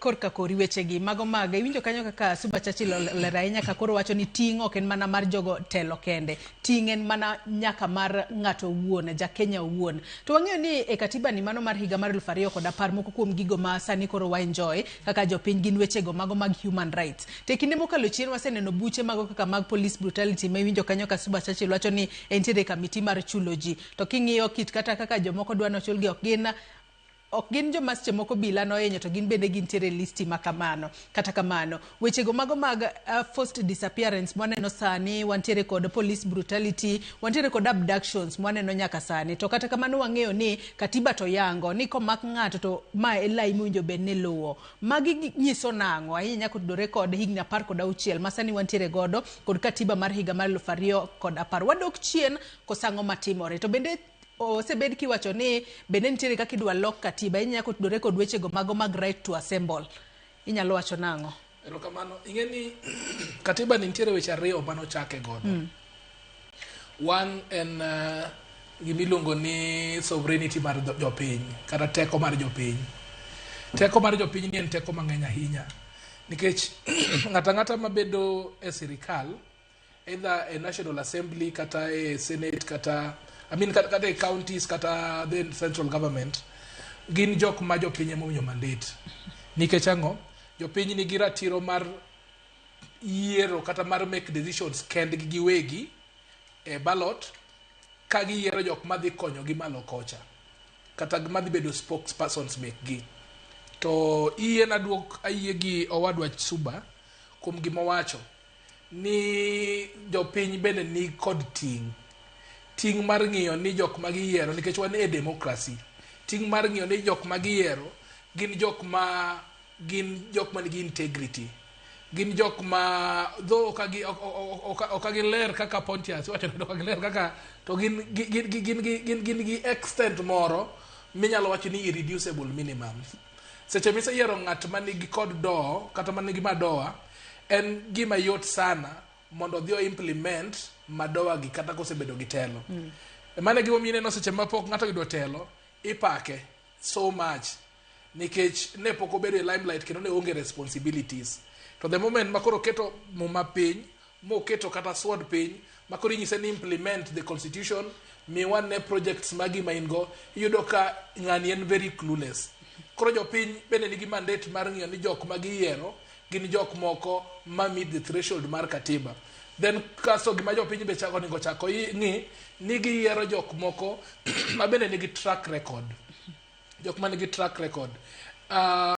Korka kori wechegi mago mag iwinjo kanyo kaka Suba Churchill olero ahinya ka koro wacho ni ting' ok en mana mar jogo telo kende, ting' en mana nyaka mar ng'ato owuon, ja Kenya owuon. To wang'eyo ni e katiba ni mano mar higa mar 2010, moko kuom gigo ma sani koro wa enjoy kaka jopiny gin wechego mago mag human rights. To e kinde mokalo chien waseneno buche mago kaka mag police brutality ma iwinjo kanyo ka Suba Churchill wacho ni entiere e kamiti mar chulo ji. To king'iyo kit kata kaka jomoko dwa nochulgi, ok gin joma seche moko bila nohinyo, to gin bende gintiere e listi ma kamano. Kata kamano, wechego mago mag forced disappearance mwaneno sani, wantiere kod police brutality, wantiere kod abductions mwaneno nyaka sani. To kata kamano wang'eyo ni katiba to yango ni komak ng'ato to ma e lai mowinjo bed ni luwo. Magi nyiso nang'o ahinya kotudore kod higni 16 ma sani wantiere godo kod katiba mar higa mar 2010? Wadok chien kosang'o matimore? To bende osebed kiwacho ni bende nitiere kaka idwa lok katiba ahinya kotudore kod wechego mago mag right to assemble. Inyalo wacho nang'o? Erokamano. Ing'e ni katiba ni nitiere weche ariyo manochake godo. One en gimiluongo ni sovereignty mar jopiny kata teko mar jopiny. Teko mar jopiny ni en teko mang'eny ahinya nikech ng'ato ang'ata mabedo e sirikal, either e National Assembly kata e Senate kata, I mean, kata e counties kata the central government, gin jok ma jopiny ema omiyo mandate. Nikech ang'o? Jopiny nigi ratiro mar yiero kata mar make decisions kendgi giwegi e ballot ka giyiero jok madhi konyogi malo kocha kata madhi bedo spokespersons mekgi. To iyie naduok ayie gi owadwa Suba kuom gima owacho ni jopiny bende ni kod ting', ting' mar ng'iyo ni jok ma giyiero, nikech wan e democracy, ting' mar ng'iyo ni jok ma giyiero gin jok ma nigi integrity, gin jok ma though ok giler kaka Pontius iwacho ni ok giler kaka, to gin gi extent moro minyalo wacho ni irreducible minimum. Seche miseyiero ng'at ma nigi kod doho kata manigi madoa, en gima yot sana mondo odhi o implement madoa gi kata kosebedo gi telo. Mano e gimomiyo ineno seche ma pok ng'ato oyudo telo ipake so much, nikech ne pok obedo e limelight kendo ne onge responsibilities. To the moment ma koro oketo muma piny moketo kata sword piny ma koro inyise ni implement the constitution, miwa ne projects magi ma in go, iyudo ka ng'ani en very clueless. Koro jopiny bende nigi mandate mar ng'iyo ni jok ma giyiero gin jok moko ma meet the threshold mar katiba. Then kasto gima jopiny be chako onego chako ng'i ni giyiero jok moko ma bende nigi track record, jok ma nigi track record.